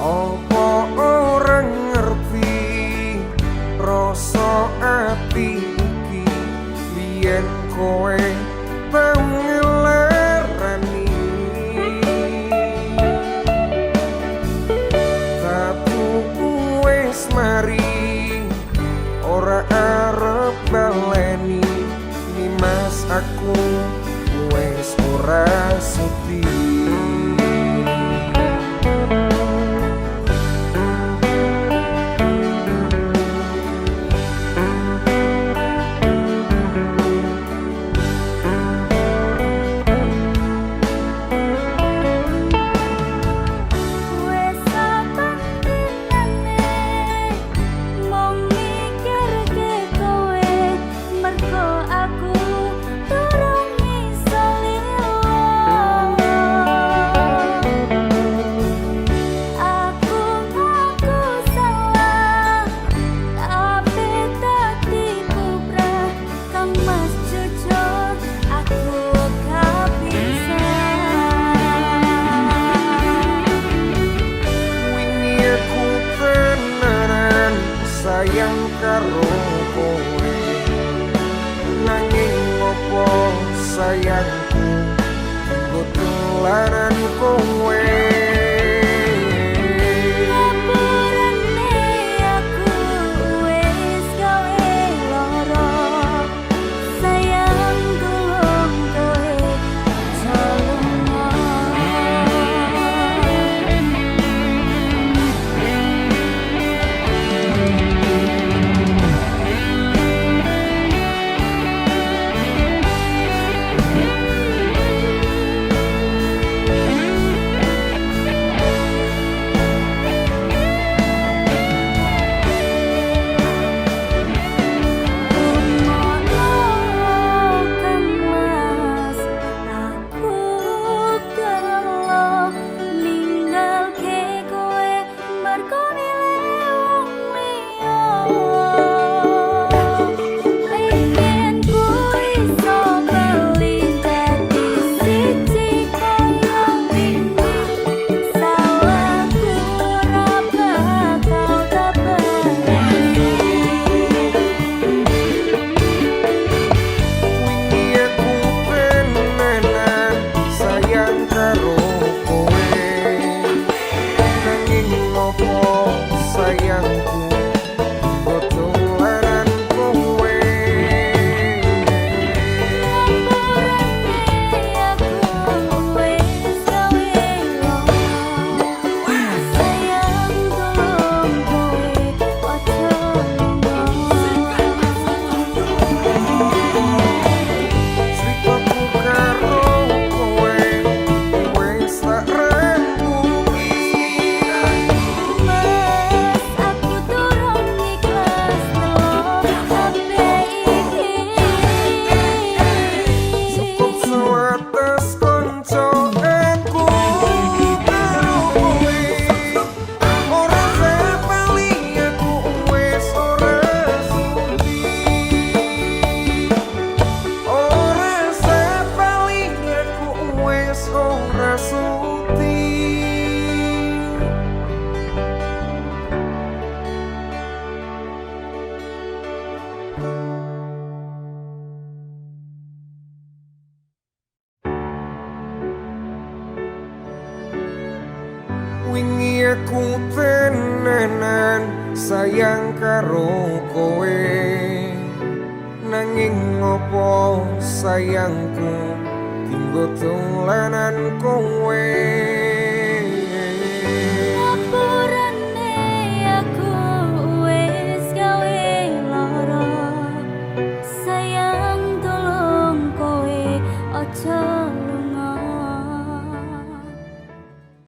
Opo ora ngerti rasa ati iki, biyen kowe tau ngelarani. Tatuku wis mari, ora arep baleni. Nimas, aku wis ora sudi. Wes saben dinane mung mikirke kowe, mergo aku durung iso lilo. Aku ngaku salah, tapi dadi bubrah. Kang Mas, jujur aku gak bisa. Wingi aku tenanan sayang karo kowe, nanging opo sayangku nggo tulanan kowe? Ngapurane, aku wis gawe lara. Sayang, tulung kowe aja lunga. Rumono, Kang Mas, aku gelo ninggalke kowe mergo milih wong liya. Pengen ku iso bali dadi siji kaya wingi. Salahku ora bakal tak baleni. Wingi aku tenanan sayang karo kowe, nanging opo sayangku nggo tulanan kowe? Ngapurane, aku wis gawe lara. Sayang, tulung kowe aja lunga. Critaku karo kowe wis tak rembuki. Mas, aku durung ikhlas ndelok HP iki. Cukup sewates konco aku karo kowe. Ora bali, aku wis ora sudi. Ora bali, aku wis ora sudi. Wingi aku tenanan sayang karo kowe, nanging opo sayangku dinggo tulanan kowe?